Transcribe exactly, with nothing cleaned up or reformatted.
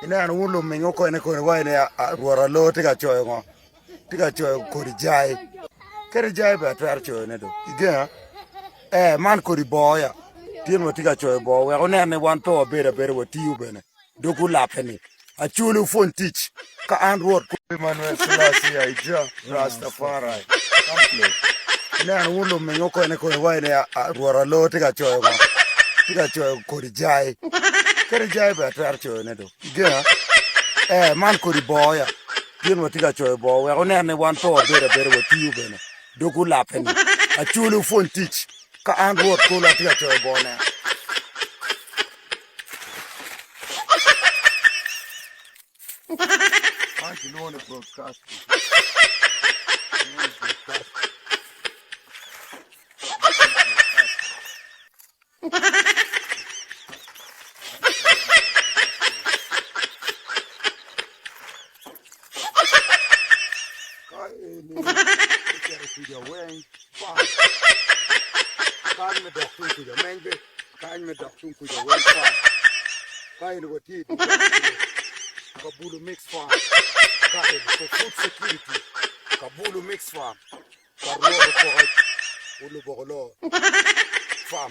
Ineno wun lumingo kone kone wa ene a- a- rwora lo tye ka coyo ngo? Tye ka coyo kodi jai. Kadi jai be atwero coyone do. Igenga? Eh, man kodi boya. Tyen wa tye ka coyo bo. Wek wunen ni wan pe wabedo abeda watiyo bene. Dok wulape ni. Aculi wupwony tic. Ka an Rwot ku Emmanuel Selassie I Jah Rastafari. Come close. Ineno wun lumingo kone kone wa ene a- a- rwora lo tye ka coyo ngo? Tye ka coyo kodi jai. Kadi jai be atwero coyone do. Igenga? Eh, man kodi boya. Pien watye ka coyo bo. Wek wunen ni wan pe wabedo abeda watiyo bene. Dok wulape ni. Aculi wupwony tic. Ka an Rwot kolo atye ka coyo bone. Man gilwongo ni broadcasting. Gilwongo ni broadcasting. Ka eni, ikero kuja weng. Fam. Kany me dok tung kuja mengbe, kany me dok tung kuja weng fam. Ka en watye i duka, Kabulu Mix Farm. Ka en for food security, Kabulu Mix Farm. Ka rwoko koc, ulu bokolo. Fam.